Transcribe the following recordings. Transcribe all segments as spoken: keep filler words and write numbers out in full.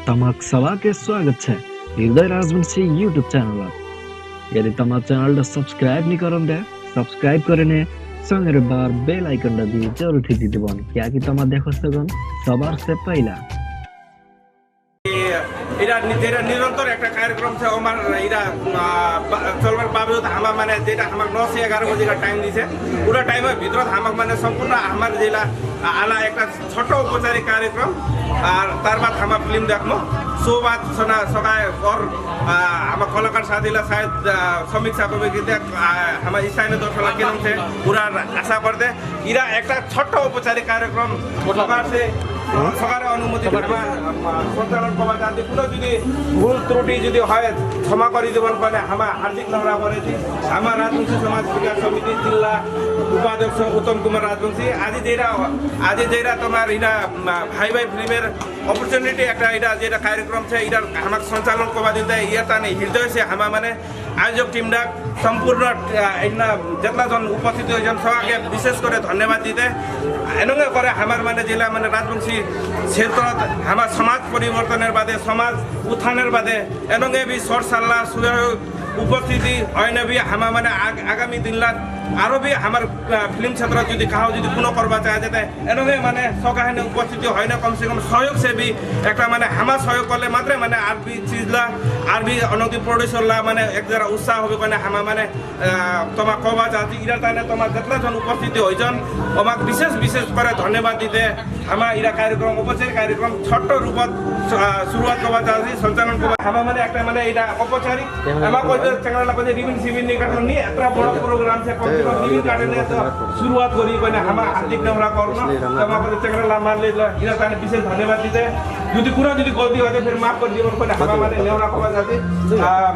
तमाक सबाके स्वागत छ हृदय राजवंशी YouTube च्यानलत। यदि तमार च्यानलटा subscribe नि करन दे, subscribe करिने सँगै रे बार bell icon-टा बि जरुर थिति दिबन, क्याकि तमा देखसगन सबार से पहिला। এরা নি-, এরা নিরন্তর একটা কার্যক্রম সে আমার এরা, আহ, বা-, চলবার বাবদ আমার মানে যেটা আমার নয় সে এগারো বাজে টাইম দিছে, পুরা টাইমর ভিতরে আমার মানে সম্পূর্ণ আমার যেটা আলা একটা ছোট ঔপচারিক কার্যক্রম, আর তার বাদ আমার ফিল্ম দেখমু। সো বাদ সোনা সকায় পর, আহ, আমার কলাকার সাথীলা শায়দ, আহ, সমীক্ষা করবে কি দেখ, আহ, আমার ইসাইনে দর্শনা কেন সে পুরা আশা করতে এরা একটা ছোট্ট ঔপচারিক কার্যক্রম সকাশে, সকালে অনুমতি দেবা, আহ, সঞ্চালন করবা, যাতে কোনো যদি ভুল ত্রুটি যদি হয়, ক্ষমা করে দিবেন, মানে, আমার হার্দিক নিহরা করেছি। আমার রাজবংশী সমাজ বিকাশ সমিতি জিলা উপাধ্যক্ষ উত্তম কুমার রাজবংশী। আজি যেটা, আজি যেটা তোমার এটা, আহ, ভাই ভাই ফিল্মের অপরচুনিটি একটা, এটা যেটা কার্যক্রম সে, এটা আমার সঞ্চালন করবা দিতে, এটা নেই, হৃদয় সে আমার, মানে, আয়োজক টিমরা সম্পূর্ণ, আহ, এদিনা যেতলা জন উপস্থিত হয়েছেন, সবাইকে বিশেষ করে ধন্যবাদ দিতে। এনেকে করে আমার মানে জেলা মানে রাজবংশী ক্ষেত্রত আমার সমাজ পরিবর্তনের বাদে, সমাজ উত্থানের বাদে, এনেকে বি সর সাল্লা সুযোগ উপস্থিতি হয় না বি আমার মানে আগ-, আগামী দিনলাত আরো বি আমার, আহ, ফিল্ম ক্ষেত্রত যদি কাহাও যদি কোনো করবা চায় যেতে, এনেকে মানে সকাহেনে উপস্থিতি হয় না, কমসে কম সহযোগ সে বি একটা মানে আমার সহযোগ করলে মাত্রে মানে আর বি চিজলা, আর বি অনদি প্রডিউসারলা মানে এক জারা উৎসাহ হবে, মানে আমার মানে, আহ, তোমার কবা জাতি ইরা তানে তোমার যেতলা জন উপস্থিতি হইজন, আমাক বিশেষ বিশেষ করে ধন্যবাদ দিতে। আমার ইরা কার্যক্রম, ঔপচারিক কার্যক্রম ছোট্ট রূপত, আহ, শুরুয়াত কবা জাতি, সঞ্চালন কবা। আমার মানে একটা মানে এটা ঔপচারিক, আমার কইতে চেংড়া কইতে রিবিন সিবিন নিয়ে কাটলো নিয়ে এত বড় প্রোগ্রাম সে কমসে কম রিবিন কাটে নিয়ে তো শুরুয়াত করি, মানে আমার হার্দিক নিহরা করলো। তো আমার কইতে চেংড়া মারলে ইরা তানে বিশেষ ধন্যবাদ দিতে। যদি কোনো যদি গলতি হয়, ফির মাফ করে দিবেন, মানে আমার মানে নিহরা কবা জাতি। আহ,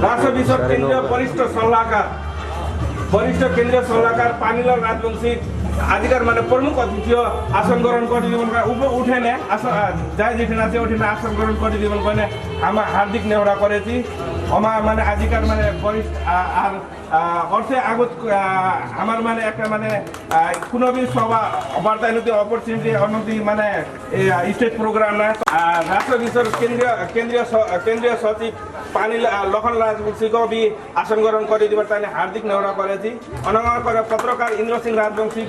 রাজবংশীর কেন্দ্রীয় বরিষ্ঠ সল্লাহকার, বরিষ্ঠ কেন্দ্রীয় সল্লাহকার পানিলাল রাজবংশী আজিকার মানে প্রমুখ অতিথি আসন গ্রহণ করে দিবেন, উপ-, উঠেনে, আস-, আহ, যাই যেখানে আছে ওখানে আসন গ্রহণ করে দিবেন, মানে আমার হার্দিক নিহরা করেছি। আমার মানে আজিকার মানে বরিষ্ঠ, আহ, আর, আহ, অর্থে আগত, আহ, আমার মানে একটা মানে, আহ, কোনো বি সভা বার্তা নদী অপরচুনিটি অনদি মানে, এই, আহ, স্টেজ প্রোগ্রাম না। আর রাজবংশীর কেন্দ্রীয়, কেন্দ্রীয় স-, কেন্দ্রীয় সচিব পানি, আহ, লক্ষণ রাজবংশীকে বি আসন গ্রহণ করে দিবার তাই হার্দিক নিহরা করেছি। অনঙ্গ করে পত্রকার ইন্দ্র সিং রাজবংশী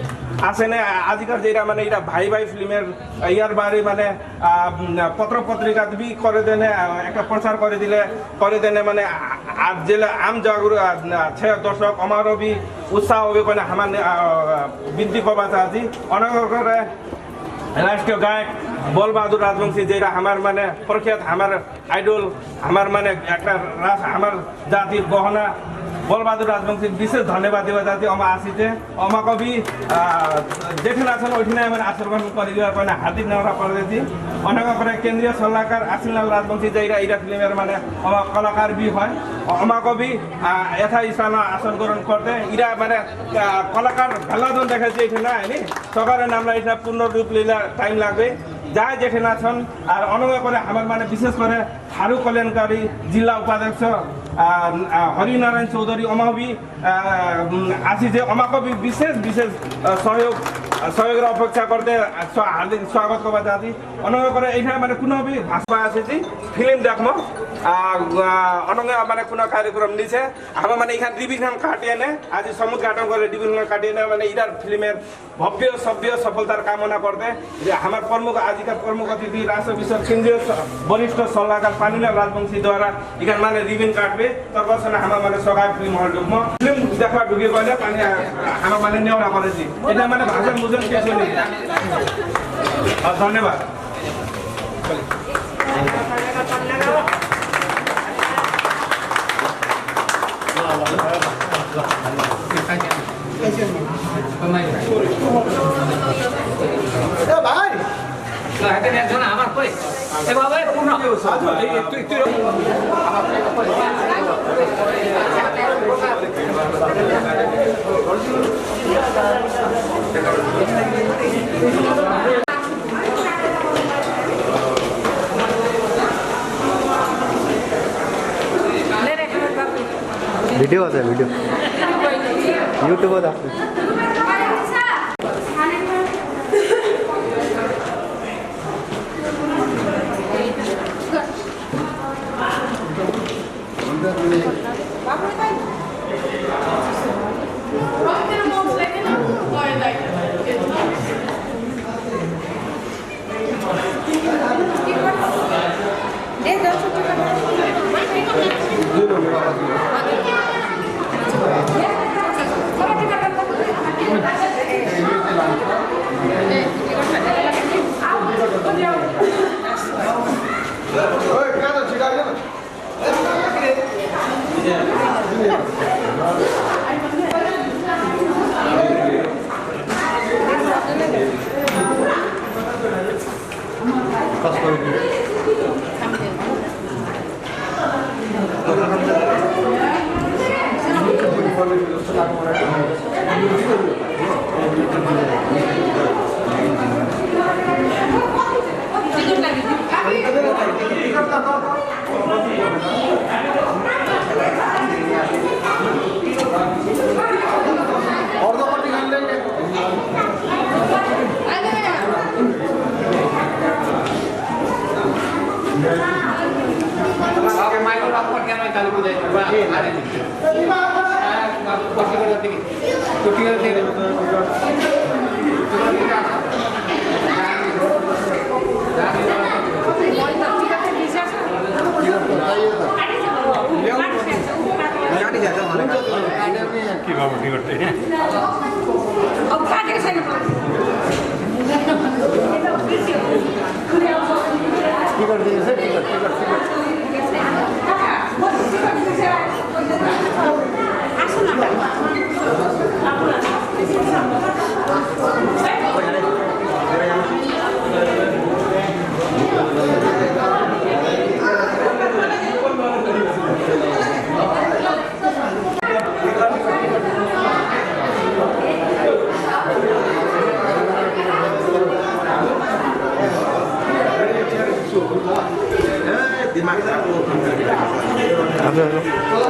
আসেনে, আ-, আজিকার যেটা মানে এটা ভাই ভাই ফিল্মের, আহ, ইয়ার বারে মানে, আহ, উম, পত্র পত্রিকা বি করে দেনে, আহ, একটা প্রচার করে দিলে, করে দেনে মানে, আ-, আর জেলা আম জাগরু-, আহ, ছে দর্শক আমারও বি উৎসাহ হবে, মানে আমার, আহ, বৃদ্ধি কবা চাচ্ছি। অনঙ্গ করে রাষ্ট্রীয় গায়ক বল বাহাদুর রাজবংশী, যেটা আমার মানে প্রখ্যাত, আমার আইডল, আমার মানে একটা রাস-, আমার জাতির গহনা বল বাহাদুর রাজবংশী বিশেষ ধন্যবাদ দেওয়া জাতি। অমা আসিতে, অমা কবি, আহ, যেখানে আছেন ওইখানে মানে আশীর্বাদ করে দেওয়ার মানে হার্দিক নিহরা করে দিয়েছি। অনেক করে কেন্দ্রীয় সল্লাহকার আসিনলাল রাজবংশী, যে এরা, এরা ফিল্মের মানে অমা কলাকার বি হয়, অমা কবি, আহ, এথা ইসানা আসন গ্রহণ করতে, এরা মানে, আহ, কলাকার ভালা জন দেখাচ্ছে এখানে, আইনি? সকালে নামলা এটা পূর্ণ রূপ লীলা টাইম লাগবে। যা যেখানে আছেন, আর অনঙ্গ করে আমার মানে বিশেষ করে হারু কল্যাণকারী জিলা উপাধ্যক্ষ, আহ, আহ, হরিনারায়ণ চৌধুরী অমাহবি, আহ, উম, আসি যে অমাকবি বিশেষ বিশেষ, আহ, সহযোগ, আহ, সহযোগের অপেক্ষা করতে, আহ, স্বা-, হার্দিক স্বাগত করবা জাতি। অনঙ্গ করে এইখানে মানে কোনো বি ভাষা আসে যে ফিল্ম দেখমো, আহ, আহ, অনঙ্গ মানে কোনো কার্যক্রম নিছে, আমার মানে এখানে রিবিন খান কাটিয়ে নে, আজ সমুদ্র ঘাটন করে রিবিন খান কাটিয়ে নে, মানে ইরার ফিল্মের ভব্য সভ্য সফলতার কামনা করতে, যে আমার প্রমুখ, আজিকার প্রমুখ অতিথি রাষ্ট্রীয় বিষয়ক কেন্দ্রীয় স-, বরিষ্ঠ সল্লাহকার পানিলাল রাজবংশী দ্বারা এখানে মানে রিবিন কাটবে, তারপর সঙ্গে আমার মানে সগাই ফিল্ম হল ঢুকবো। ফিল্ম দেখা ঢুকে গেলে মানে, আ-, আমার মানে নেওয়া করেছি। এটা মানে ভাষার মুজন কিছু নেই। আর ধন্যবাদ। এ ভাই! ভিডিও আছে, ভিডিও। YouTube-ত আছে। আসুন,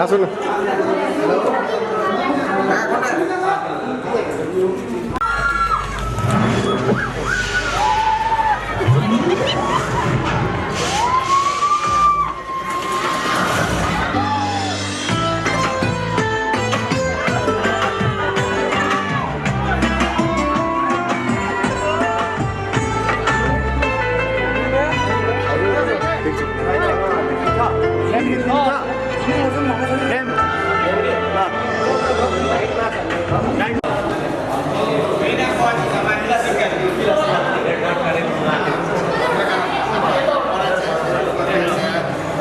আসুন।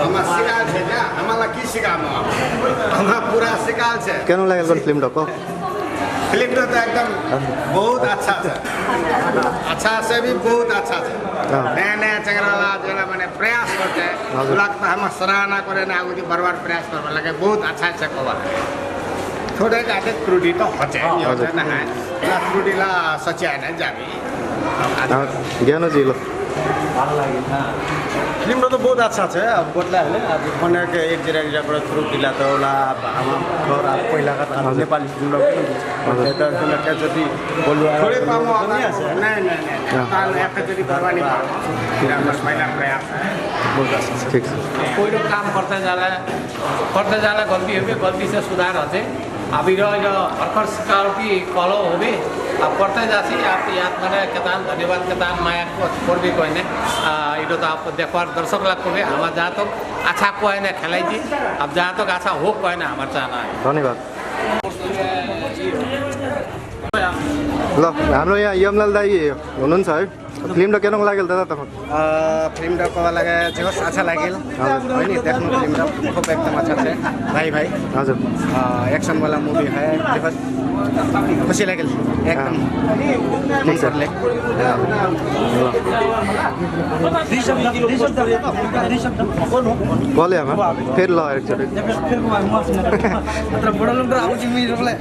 আমার সিকাল ছে না, আমার লাগি সিকামো। আমার পুরা সিকাল ছে। কেনে লাগিল গো ফিল্মটো? ফিল্মটো তো একদম বহুত আচ্ছা আছে। আচ্ছা আছে ভি, বহুত আচ্ছা আছে। হ্যাঁ। নয়া নয়া চেংরালা যেরা মানে প্রয়াস করছে, হ্যাঁ, স্যার। ওগুলাক তো আমার সরাহনা করে না, ওগুলি বারবার প্রয়াস করবার লাগে, বহুত আচ্ছা আছে কবা। থোড়ে যাতে ত্রুটি তো হচ্ছে, হ্যাঁ, ইয়ে হচ্ছে না, হ্যাঁ। না ত্রুটিলা সচিয়া না যাবি। আর জ্ঞান ছিল। ভালো লাগে, হ্যাঁ। ফিল্মটা তো বহুত আচ্ছা আছে, আব বদলা হলে, আব অনেক এক জেরা এক জেরা করে ত্রুটিলা তো ওলা, আব আমার ঘর আর পয়লা কথা, আচ্ছা। নেপালি ফিল্ম, আচ্ছা। এটা জন্য একটা যদি বলবো, আর থোড়ে কোনো পামো, কোনো ইয়ে আছে? না, না, না, না। হ্যাঁ। তাহলে একটা যদি করবা নি পারো, এটা আমার পয়লা প্রয়াস। বহুত আচ্ছা, আচ্ছা। ঠিক আছে। कोई लोग काम करते जा रहा है, करते जाना गलती होबे, गलती से सुधार होते। अभी रह जो हरकर सिकाल की कलो होबे, अब करते जासी, आप याद माने केतान धन्यवाद, केतान माया को, करबे कोई ने। आ, इडो तो आप देखवार दर्शक लाग करबे, हमार जहाँ तक अच्छा कोई ने खेलाई जी, अब जहाँ तक अच्छा हो कोई ने हमार चाहना है। धन्यवाद। ल, हाम्रो यहाँ यमलाल दाइ हुनुहुन्छ है। फिल्म त केनोङ लागेल दादा तपाईँ? अ, फिल्म त कस्तो लाग्यो? जे होस्, अच्छा लागेल। हजुर। हो नि, देख्नु फिल्म त खुब एकदम अच्छा छ। भाइ भाइ। हजुर। अ, एक्सन वाला मुभी है। जे होस्, खुसी लागेल। एकदम। अँ। मन पर्ले। अँ। ल। दुई शब्द, दुई शब्द, दुई शब्द। बोले आमा, फेरि ल एकचोटि। मतलब, बडा लोग त आउँछ, मिल्छ, बोले।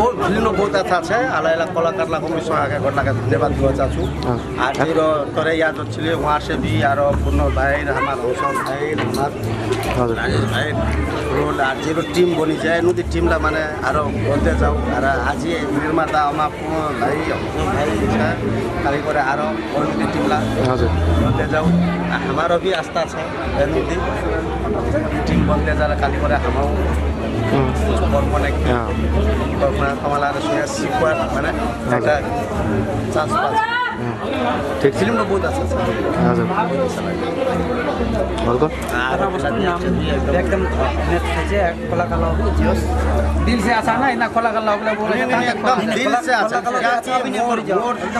बहुत, फिल्म बहुत अच्छा छै। आलाइला कलाकारलाक हमिसा आके घटनाके धन्यवाद देवा चाहछु। हाँ। आ, जेरो तोरे याद छिले, उहाँ से भी आरो पूर्ण भाइ, हमार हौसल भाइ, हमार हजुर। राजेश भाइ, रोल, आ, जेरो टिम बनि जाए, नुदी टिमला माने आरो बोलते जाऊ, आरो आज ये निर्माता हमार पूर्ण भाइ, हौसल भाइ, इच्छा, खाली करे आरो बोलते टिमला हजुर। बोलते जाऊ। आ, हमारो भी आस्था छ। এমনি টিম বদলে যারা কালি করে হামাও হুম। কর্ম নাকি হ্যাঁ। তখন তোমার আর শুনে শিকবার মানে হ্যাঁ। একটা চান্স পাচ্ছে। হুম। ঠিক। ফিল্ম বহুত আছে। হ্যাঁ, স্যার। বলতো? আর একদম নেট থেকে এক খোলা কালো দিল সে আসা না, না খোলা কালো বলে বলে একদম দিল সে আসা।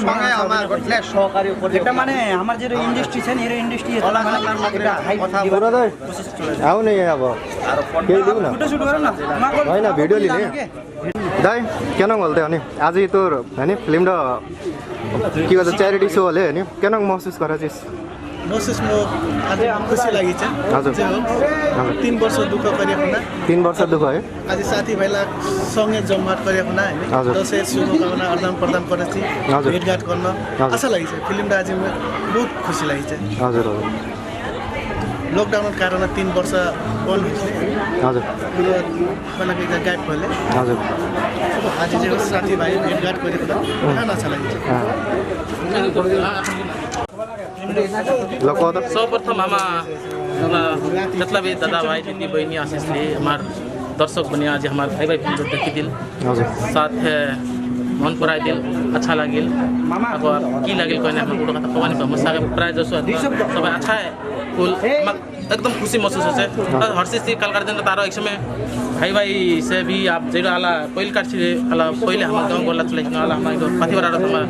সঙ্গে আমার সহকারী এটা মানে আমার যে ইন্ডাস্ট্রি আছে, এর ইন্ডাস্ট্রি আছে, মানে এটা হাই কথা বড় দাই। আও নেই আবো। কে দিব না? ফটো শুট করে না। হয় না, ভিডিও লিনে। দাই, কেন বলতে হনি? আজি তোর, হনি, ফিল্মটা কি কথা, চ্যারিটি শো হলে, নি? কেন মহসুস করা যাচ্ছে? মহসুস মো আজি খুশি লাগিছে। हजुर। যে হোক, हजुर। তিন বছর দুঃখ করিয়া হুনা। তিন বছর দুঃখ হয়? আজি সাথী ভাইলা সঙ্গে জমাট করিয়া হুনা, হয়নি? हजुर। তো সে শুভকামনা আদান প্রদান করেছি, हजुर। ভেটঘাট করল। हजुर। আশা লাগিছে, ফিল্মটা আজি মো বহুত খুশি লাগিছে। हजुर, हजुर। লকডাউনর কারণে তিন বছর বন্ধ হয়েছে। हजुर। পুরো মানে কি গায়েব হলে। हजुर। আজি যে সাথী ভাই ভেটঘাট করে দিল, হুম। না, না, চালাই। হ্যাঁ। লোক তো। सर्वप्रथम हाम्रा, हाम्रा जतला भी दादा भाइ दिदी बहिनी आशिष ले, हाम्रा दर्शक बनिया आज हाम्रा भाइ भाइ फिल्म देखी दिल। हजुर। साथ है मन पराई दिल, अच्छा लागिल। अब, अब की लागिल कहने हम उठो कथा पवानी पर मसाके प्राय जसो सबै अच्छा है। कुल एकदम खुसी महसुस होइछ। तर हर्षित छि कलाकार दिन तारो एक समय भाइ भाइ से भी आप जेरो आला पहिल काट छि आला पहिले हाम्रा गाउँ गोला चले आला हाम्रा पाथिभरा र हाम्रा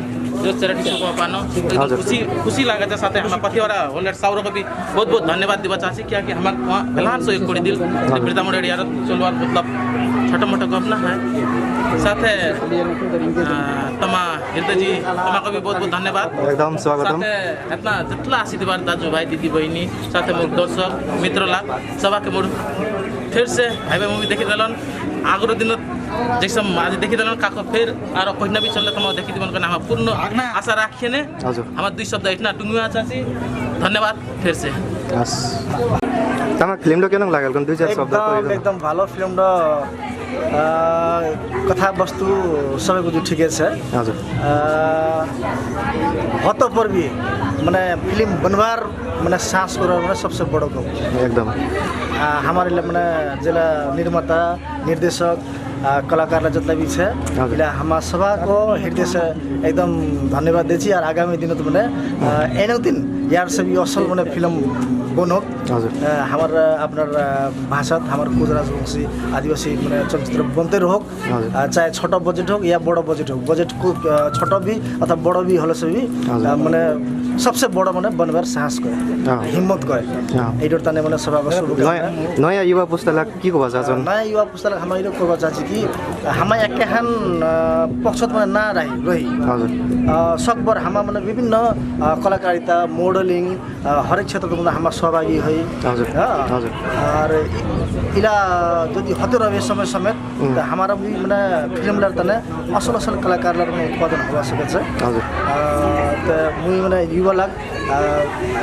जो च्यारिटी शो को पानो एकदम हजुर। खुसी, खुसी लागेछ। साथै हाम्रा पाथिभरा होलर साउरको भी बहुत बहुत धन्यवाद दिबा चाहछि, कियाकि हाम्रा उहाँ बेलान सहयोग करिदिल। हजुर। प्रीतम रेडी यार चलवार मतलब छोटो मोटो गफ ना है। साथै, अ, तमा हृदय जी, तमाको भी बहुत बहुत धन्यवाद। एकदम स्वागतम। साथै इतना जतला आशीर्वाद दाजु भाइ दिदी बहिनी साथै मोर दर्शक मित्रला सबाके मोर फेर से भाइ भाइ मुभी देखि देलन। आगरो दिन जैसे आज देखि देलन काको फेर आरो कहिना भी चलले तमा देखि दिबन कना हाम्रा पूर्ण आशा राखिएने। हजुर। हाम्रा दुई शब्द इतना टुंगुआ चाहछि। धन्यवाद फेर से। यस। तमा फिल्म द केनोक लागेल कोन दुई चार शब्द एकदम, एकदम भालो फिल्म द। अ, कथा वस्तु सबै कुछ ठिकै छ। हजुर। अ, हतो पर भी, माने, फिल्म बनबार, माने, साहस करबार, माने, सबसे बडो गफ। एकदम। अ, हाम्रा, माने, जेला निर्माता, निर्देशक, अ, कलाकारला जतला भी छ, हजुर। इला हाम्रा सबाको हृदय से एकदम धन्यवाद देछि। आर आगामी दिनोत, माने, अ, एनोक दिन यार से भी असल, माने, फिल्म बनोक। हजुर। अ, हाम्रा, अपनर, अ, भाषात, हाम्रा कोच राजवंशी आदिवासी, माने, चलचित्र बनते रहोक। हजुर। अ, चाहे छोटो बजेट होक या बडो बजेट होक, बजेट को, अ, छोटो भी अथवा बडो भी होले से भी, हजुर। अ, माने, सबसे बडो, माने, बनबार साहस करे, हाँ। हिम्मत करे। हाँ। एडोर ताने, माने, सबाको शुभकामना। नयाँ, नयाँ युवा पुस्ताला की कबा चाहछन्? अ, नयाँ युवा पुस्ताला हाम्रा इरो कबा चाहछि कि हाम्रा एकेहान, अ, पक्षत, माने, ना रही, रही। हजुर। अ, सकभर हाम्रा, माने, विभिन्न, अ, कलाकारिता, मोडलिङ, अ, हरेक क्षेत्रत, माने, हाम्रा सहभागी है। हजुर। हाँ। हजुर। आर इ-, इला जदि हते रहबे समय समेत, हुँ। त हाम्रा भी, माने, फिल्मलार ताने असल असल कलाकारलार, माने, उत्पादन होबा सकेछ। हजुर। अ, त मुई, माने, युवालाक, अ,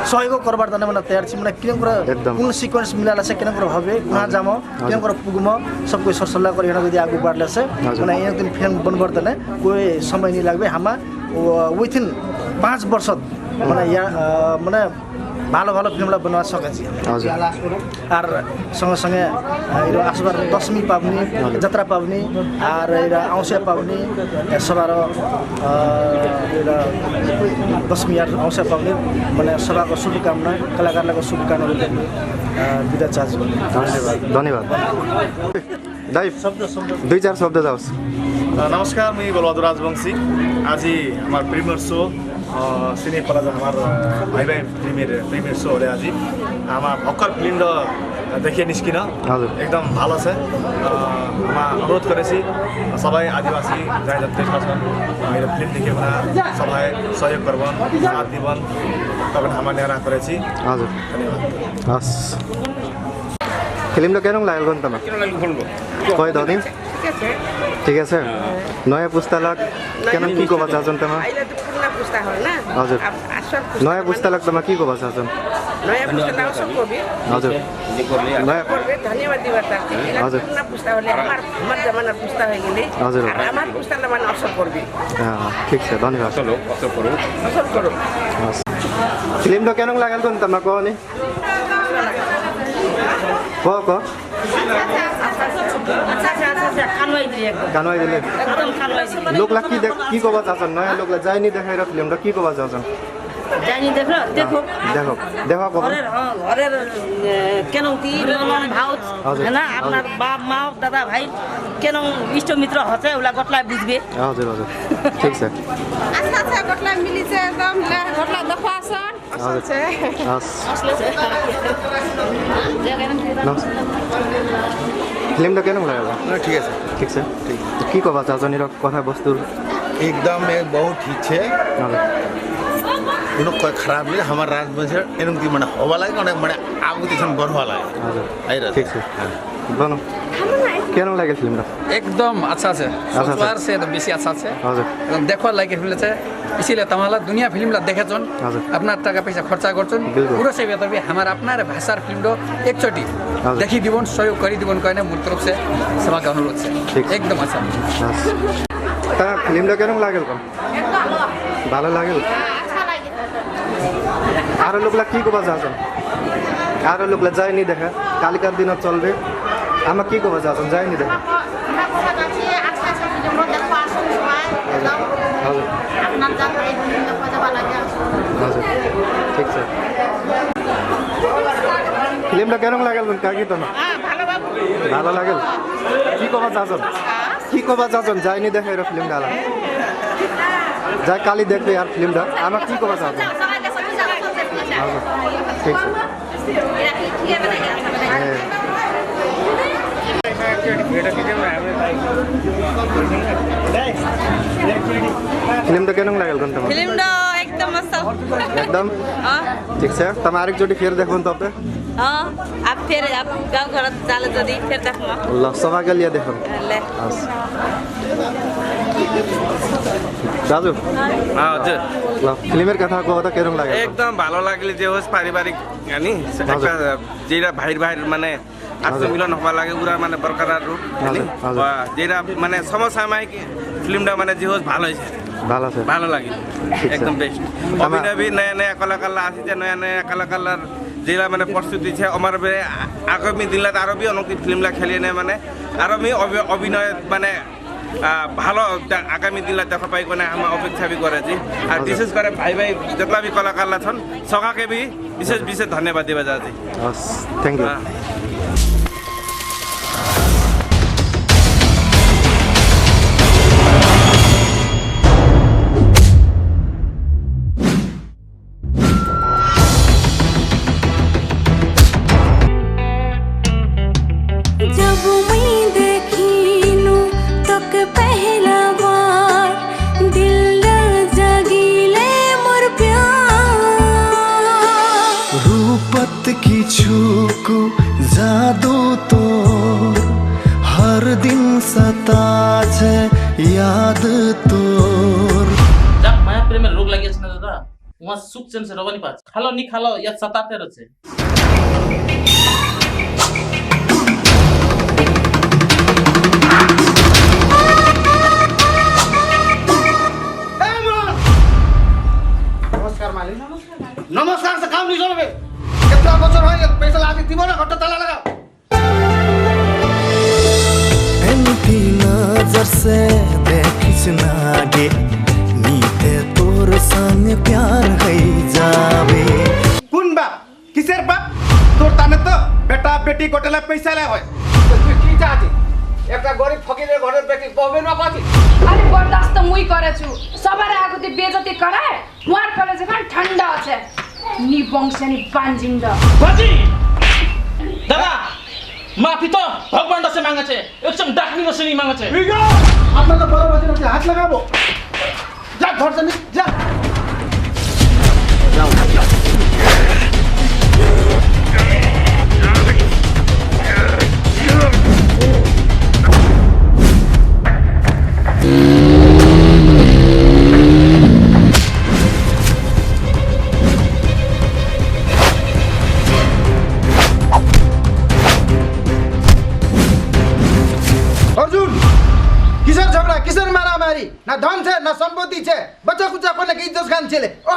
सहयोग करबार ताने, माने, तयार छि, माने, केनकर एकदम। कुन sequence मिलाला से केनकर होबे, कुहाँ हजुर। जामो, हजुर। केनकर पुगमो, सब कोई सरसल्लाह करिकन जदि आगु बढले से, हजुर। माने, एक दिन फिल्म बनबार ताने कोई समय नि लागबे, हाम्रा, ओ, within पाँच वर्ष, माने, या, अ, माने, भालो भालो फिल्मला बनवा सकेछि। हजुर। आर संगे संगे, अ, इरो आसबार दशमी पाबनी, हजुर। जतरा पाबनी, आर इरो औँसे पाबनी, ए, सबारो, अ, इरो दशमी आर औँसे पाबनी, माने सबाको शुभकामना, कलाकारलाको शुभकामना, अ, बिदा चाहछु। धन्यवाद। धन्यवाद। दाइ, शब्द, शब्द। दुई चार शब्द जाओस्। अ, नमस्कार, मुई बलबहादुर राजवंशी। आजि हाम्रा premiere show, अ, सिने प्लाजा हाम्रा, अ, भाइ भाइ premiere, premiere show होले आजि। हाम्रा भक्कर फिल्म द देखिया निस्किन। हजुर। एकदम भालो छ। अ, हाम्रा अनुरोध करेछि, सबै आदिवासी जहाँ जति छन्, अ, इरो फिल्म देखिया हुना सबै सहयोग करबन, साथ दिबन, तबन हाम्रा न्यारा करेछि। हजुर। धन्यवाद। हस्। फिल्म द केनोक लागेल कोन तमा? কেমন লাগলো বলবো? কয় দাও দিন? ঠিক আছে। ঠিক আছে? হ্যাঁ। নয়া পুস্তালাক কেন কি কবা চাচন তমা? আইলা তো পুরনা পুস্তা হয় না? हजुर। আপ-, আসল পুস্তা নয়া মানে পুস্তালাক তমা কি কবা চাচন? নয়া পুস্তালাক সব কবি। हजुर। যে করলে নয়া করবে, ধন্যবাদ দিবা তার। এলা हजुर। পুরনা পুস্তা হলে আমার, আমার জমানার পুস্তা হয়ে গেলে, हजुर। আর আমার পুস্তালা মানে আসল করবে। হ্যাঁ, ঠিক আছে, ধন্যবাদ। আসল হোক, আসল করুক। আসল করুক। फिल्म द केनोक लागेल कोन तमा कहो नि? ক, ক। আচ্ছা, আচ্ছা, আচ্ছা, আচ্ছা, কানুৱাই দিলে একদম। কানুৱাই দিলে। একদম কানুৱাই দিলে। লোকলা কি দেখ-, কি কবা চাচন? নয়া লোকলা যায়নি দেখাইরা ফিল্মটা, কি কবা চাচন? যায়নি দেখো, দেখো। দেখো, দেখো কবা। ঘরের, হ্যাঁ, ঘরের, এ, কেন কি মন ভাব, हजुर। হ্যাঁ না? আপনার বাপ, মা, দাদা, ভাই, কেন ইষ্ট মিত্র হচ্ছে, ওলা গটলাই বুঝবে। हजुर, हजुर। ঠিক আছে। আচ্ছা, আচ্ছা, গটলাই মিলিছে একদম, লে, গটলাই দেখো আসন। हजुर। हस्। नमस्कार। फिल्म त केनोक लागेल? ना, ठीक है सर। ठीक सर। ठीक। त की कबा चाहछन इरो कथा वस्तु? एकदम ए बहुत हिट छे। हजुर। कुनो कोई खराब नहीं, हमारा राजवंश है, एनुमति माने होबा लागे, माने, माने आगु दिसन बढ़वा लागे। हजुर। आइरा। ठीक छे। हाँ। बनो। केरम लागेल फिल्मटा? एकदम अच्छा छे। अच्छा छे। सोचवार से एकदम बेसी अच्छा छे। हजुर। एकदम देखवा लागे फिल्म छे। इसीलिए तमाला दुनिया फिल्मला देखेछन्। हजुर। अपना टाका पैसा खर्चा गर्छन्। बिल्कुल। पुरो से बेतर भी हमारा अपना रे भाषार फिल्मटा एकचोटि हजुर। देखिदिबोन, सहयोग करिदिबोन कहने मूल तरफ से सभाके अनुरोध छे। ठीक। एकदम अच्छा। हस्। ता फिल्मटा केरम लागेल कन? ভালো লাগেল। আরো লোকলা কি কবা চাচন? আরো লোকলা যায়নি দেখা, কালকার দিন চলবে। আমার কি কবা চাচন? যায়নি দেখা। हजुर। हजुर। ঠিক আছে। ফিল্মটা কেরম লাগেল, কাকি তো না? ভালো লাগেল। কি কবা চাচন? কি কবা চাচন? যায়নি দেখা এরা ফিল্মটা আলা। যাই কালি দেখবে আর ফিল্মটা। আমার কি কবা চাচন? আচ্ছা, ঠিক আছে। হ্যাঁ। ফিল্মটা কেরম লাগেল কন তোমার? ফিল্মটা একদম মস্ত। একদম? হ্যাঁ। ঠিক আছে, তুমি আরেক চটি ফের দেখুন তবে। हाँ, अब फेर, अब गाउँ घर जाले जदि फेर देखमा। ल, सभाके लिए देखम। ले। हस्। दाजु। हाँ, हजुर। ल, फिल्मर कथा कओ त केरम लागेल? एकदम भालो लागेल, जे होस पारिवारिक, यानी हजुर। একটা যেটা ভাইর ভাইর মানে हजुर। আত্মমিলন হবা লাগে, উরা মানে বরকরার রূপ, हजुर, यानी हजुर। বা যেটা মানে সমসাময়িক ফিল্মটা মানে যে হোস ভালো হয়েছে। ভালো আছে। ভালো লাগে। ঠিক আছে। একদম বেস্ট। আমার অভিনয় ভি নয়া নয়া কলাকারলা আসিছে, নয়া নয়া কলাকারলার যেগুলা মানে প্রস্তুতি আছে, আমার বে-, আগামী দিনলাত আরো ভি অনেক ফিল্মলা খেলিয়ে নেয় মানে, আরো আমি অভি-, অভিনয় মানে, আহ, ভালো দে-, আগামী দিনলাত দেখা পাই কোনে আমার অপেক্ষা ভি করেছি। আর আচ্ছা। বিশেষ করে ভাই ভাই যতলা ভি কলাকারলা আছন, সখাকে ভি বিশেষ বিশেষ ধন্যবাদ দিবা যাচ্ছি। আস-, thank you। হ্যাঁ। जब मुई देखिनु तोके पहला बार, दिल जागिले मोर प्यार। रूपत किछुकु जादू तोर, हर दिन सताछे याद तोर। যাক, মায়া প্রেমের রোগ লাগিয়েছে না দাদা, তোমার সুখ চেন সে রবানি পাচ্ছে। খালো নি খালো, ইয়াত সাতাতে রয়েছে। নমস্কার মালিক। নমস্কার মালিক। নমস্কার সে কাম নি চলবে। এত বছর হয়ে গেল, পয়সা লাগে দিব না, ঘরটা তালা লাগা। এমতি নজর সে দেখিস না গে, নিতে তোর সঙ্গে প্যার হয়ে যাবে। কোন বাপ? কিসের বাপ? তোর তানে তো বেটা বেটি গোটেলা পয়সালা হয়। তো তুই কি চাচ্ছিস? একটা গরিব ফকিরের ঘরের বেটি বউ না পাচ্ছিস? আরে বরদাস্ত মুই করেছু, সবার আগুতি বেজতি করে। মোর কলেজ এখন ঠান্ডা আছে। নি বংশে নি বাঞ্জিন্দ। বাজি! দাদা, মাফি তো ভগবান দাসে মাঙেছে, একদম ডাকনি দাসে নি মাঙেছে। আপনার তো বড় বাজি আছে, হাত লাগাবো। যা, ঘর জানি, যা। অর্জুন, কিসের ঝগড়া, কিসের মারামারি? না ধন ছে, না সম্পত্তি ছে, বাচ্চা কুচ্চা কোনে কি ইজ্জত খান ছেলে। ও